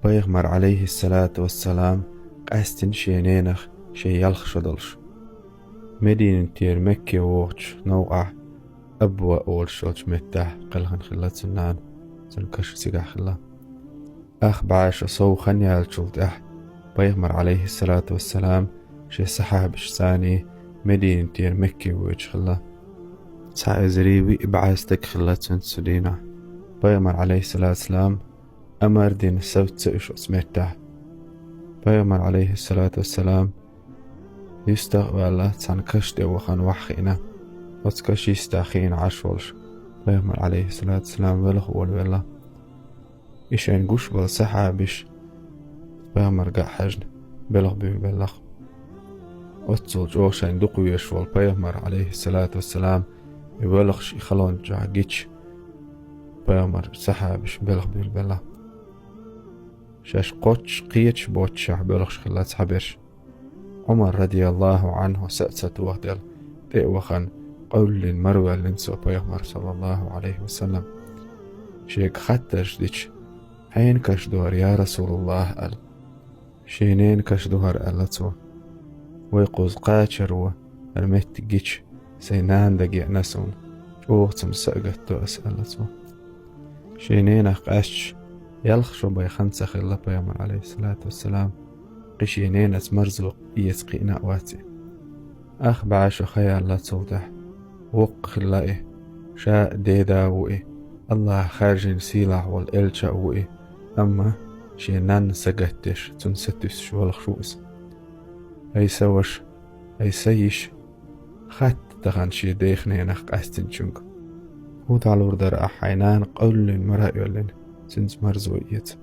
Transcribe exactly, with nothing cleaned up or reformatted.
Пайхамар, Ӏалайхиссалату вассалам, къаьстина шен ненах шен ялх шо долуш. Мединатера Мекке вогӀучу новкъахь Абва олуш йолчу меттехь кхелхина хилла цуьнан нана, цуьнан каш цигахь хилла. Ах бӀе шо сов хан яьллачул тӀаьхьа Пайхамар, Ӏалайхиссалату вассалам, шен сахьабашцаний Мединатера Мекке воьдуш хилла. Цхьа эзарий виъ бӀе стаг хилла цуьнца цу дийнахь. Пайхамар, Ӏалайхиссалату вассалам, амар дина совца уьш оцу меттехь. Пайхамар, Ӏалайхиссалату вассалам, юьстах а ваьлла, цхьана каш тӀе вахана ваха хиъна. Оцу каш йистехь хиъна Ӏаш волуш Пайхамар, Ӏалайхиссалату вассалам, велха волавелла. И шайна гуш болу сахьабаш Пайхамарга а хьаьжна, белхабуьйлабеллах. Оццул чӀогӀа шайна дукха везаш волу Пайхамар, Ӏалайхиссалату вассалам, и велхаш и халончохь гича, Пайхамар сахьабаш белхабуьйлабелла. Шаьш кхоччуш кхечу боццушехь боьлхуш хилла цхьаберш. Ӏумар, радияллаху Ӏанху, са а ца тохаделла, тӀе а вахана, къевллина марваьллина цо Пайхамар, саллаллаху Ӏалайхи ва саллам. Шега хаттарш дича: «Хьенан каш ду хӀара, я Расулаллах?» – аьлла. «Шен ненан каш ду хӀара», – аьлла цо. «Вай, кхуза кхачаро хӀара меттиг гича, сайн нана дагеана суна, чӀогӀа цунна са а гатдо ас», – аьлла цо. Шен ненах къаьсташ ялх шо бен хан ца хилла Пайхамар, Ӏалайхиссалату вассалам, кхин шен ненаца марзо эца кхиъна а вац и. Ах бӀе шо хан яьлла цул тӀаьхьа. Воккха хилла и, ша а деда а ву и, Аллаха хаьржина сийлахь волу элча а ву и, амма шен нанна са гатдеш, цунна сатуьйсуш велхаш ву иза. Ай са ваша, ай са йиша, хатта тахана шен дех-ненах къаьстинчуьнга: «ХӀун дӀалур дара ахь, хьайн нана къевллина мара а йоьллина, цуьнца марзо эца?»